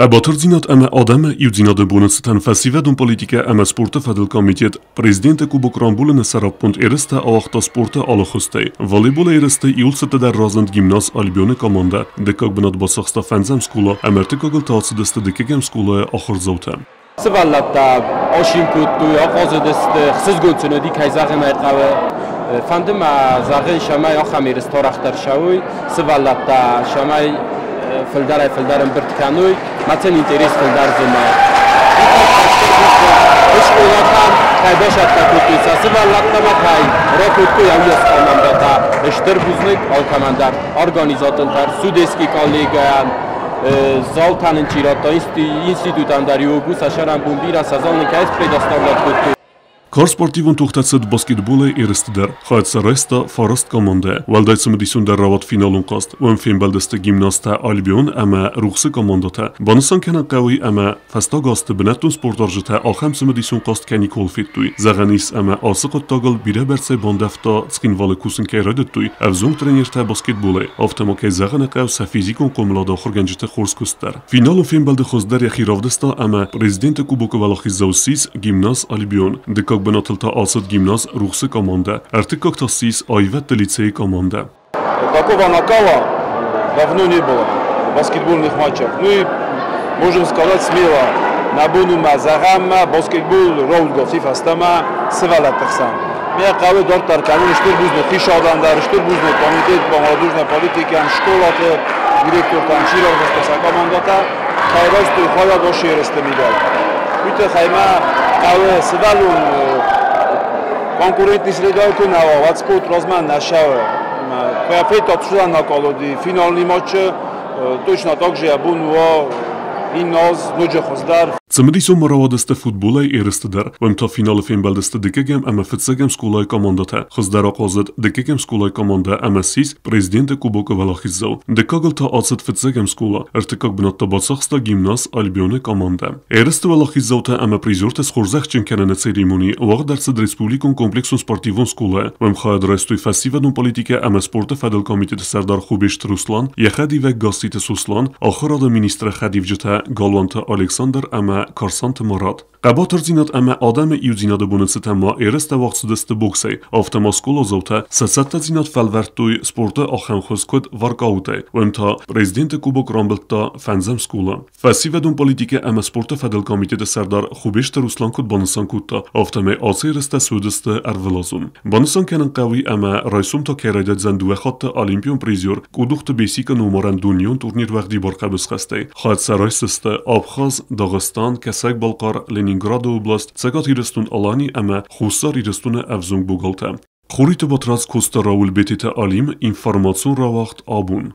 Хъӕбатырдзинад ӕмӕ адӕмы иудзинады боны цытӕн фӕсивӕдон политикӕ ӕмӕ спорты фӕдыл комитет Президенты Кубок рамбулыны сӕраппонд ерыстӕ ауагъта спорты алы хуызтӕй. Волейболы ерысты иуыл цӕттӕдӕр разынд гимназ Альбионы командӕ, дыккаг бынат бацахста фӕндзӕм скъола ӕмӕ ӕртыккагыл та ацыдысты дыккӕгӕм скъолайы ахуырдзаутӕ. Сывӕллӕттӕ асин кодтой, ахъазыдысты, ӕхсызгон сын уыди, кӕй зӕгъын ӕй хъӕуы. Фӕнды мӕ зӕгъын, цӕмӕй ахӕм ерыстӕ арӕхдӕр цӕуой, сывӕллӕттӕ цӕмӕй фылдӕрӕй-фылдӕр ӕмбырд кӕной, ма сын интерес фылдӕр зына. Скъолатӕм кӕй бацӕттӕ кодтой сӕ сывӕллӕттӕ ӕмӕ кӕй ракодтой ӕвзӕрст командӕтӕ, стыр бузныг алкӕмӕн дӕр, организатортӕн, студентский коллегӕйӕн, залтӕ нын чи радта, институтӕн дӕр иугу сӕ сӕрӕнбон бирӕ сӕ зал нын кӕй предоставлять кодтой. Карз спортивон тохтӕ цыд баскетболӕй ерысты дӕр. Хайад сӕ райста фараст командӕ. Уӕлдай цымыдисондӕр рауад финалон хъазт. Уым фембӕлдысты гимназтӕ Альбион ӕмӕ Рухсы командӕтӕ. Банысан кӕнын хъӕуы ӕмӕ фӕстаг азты бынӕттон спортуарзджытӕ ахӕм цымыдисон хъазт кӕй никуал федтой. Зӕгъӕн ис, ӕмӕ ацы хъуыддагыл бирӕбӕрцӕй бандӕвта Цхинвалы кусын кӕй райдыдтой ӕвзонг тренертӕ баскетболӕй. Афтӕ ма, кӕй зӕгъын ӕй хъӕуы, сӕ физикон хъомылады ахуыргӕнджыты хорз куыст дӕр. Финалон фембӕлды хуыздӕр йӕхи равдыста ӕмӕ Президенты Кубокы уӕлахиздзау ссис гимназ Альбион. Дыккаг бынатыл та ацыд гимназ Рухсы командӕ, ӕртыккаг та ссис аивӕдты лицейы командӕ. Такого накала давно не было в баскетбольных матчах. Ну и можем сказать смело, нӕ бон у мӕ зӕгъӕм, баскетбол рауд фӕстӕмӕ сывӕллӕтты хсӕн. Мӕ хъӕуы дарддӕр кӕнын стыр бузныг хицауадӕн дӕр, стыр бузныг комитет по молодежной политике, скъолаты директортӕн, чи равдыста сӕ командӕтӕ, кӕй райстой хайад ацы ерысты мидӕг. Уый тыххӕй мӕ хъӕуы сывӕллон конкурентный среда куы нӕ уа, уӕд спорт размӕ нӕ цӕуы. Федта накал уыди финалный матчы, точно так же йӕ бон уа иннӕ аз ноджы хуыздӕр. Цымыдисон ма рауадысты футболӕй ерысты дӕр. Уым та финалы фембӕлдысты дыккӕгӕм ӕмӕ фыццӕгӕм скъолайы командӕтӕ. Хуыздӕр ахъазыд дыккӕгӕм скъолайы командӕ ӕмӕ ссис Президенты Кубокы уӕлахиздзау. Дыккагыл та ацыд фыццӕгӕм скъола, ӕртыккаг бынат та бацахста гимназ Альбионы командӕ. Ерысты уӕлахиздзаутӕ ӕмӕ призертӕ схорзӕхджын кӕныны церемони уагъд ӕрцыд республикон комплексон спортивон скъолайы. Уым хайад райстой фӕсивӕдон политикӕ ӕмӕ спорты фӕдыл комитеты сӕрдар Хубежты Руслан, йӕ хӕдивӕг Гасситы Сослан, ахуырады министры хӕдивджытӕ Галуанты Александр ӕмӕ Карсанты Марат. Хъӕбатырдзинад ӕмӕ адӕмы иудзинады боны цытӕн ма ерыстӕ уагъд цыдысты боксӕй. Афтӕ ма скъоладзаутӕ сӕ цӕттӕдзинад фӕлвӕрдтой спорты ахӕм хуыз куыд воркаутӕй. Уым та Президенты Кубок рамбылдта фӕндзӕм скъола. Фӕсивӕдон политикӕ ӕмӕ спорты фӕдыл комитеты сӕрдар Хубежты Руслан куыд банысан кодта, афтӕмӕй ацы ерыстӕ суыдысты ӕрвылазон. Банысан кӕнын хъӕуы ӕмӕ райсом та кӕй райдайдзӕн дыууӕ хатты олимпион призер Къудухты Бесикы номарӕн дунеон турнир уӕгъдибар хъӕбысхӕстӕй. Хайад сӕ райсдзысты Абхаз, Дагъыстан, Кӕсӕг-Балхъар, Ленинграды област, Цӕгат Ирыстон-Алани ӕмӕ Хуссар Ирыстоны ӕвзонг богалтӕ. Хуриты Батрадз, Коста Рауль, Бететы Алим, информацион рауагъд Абон.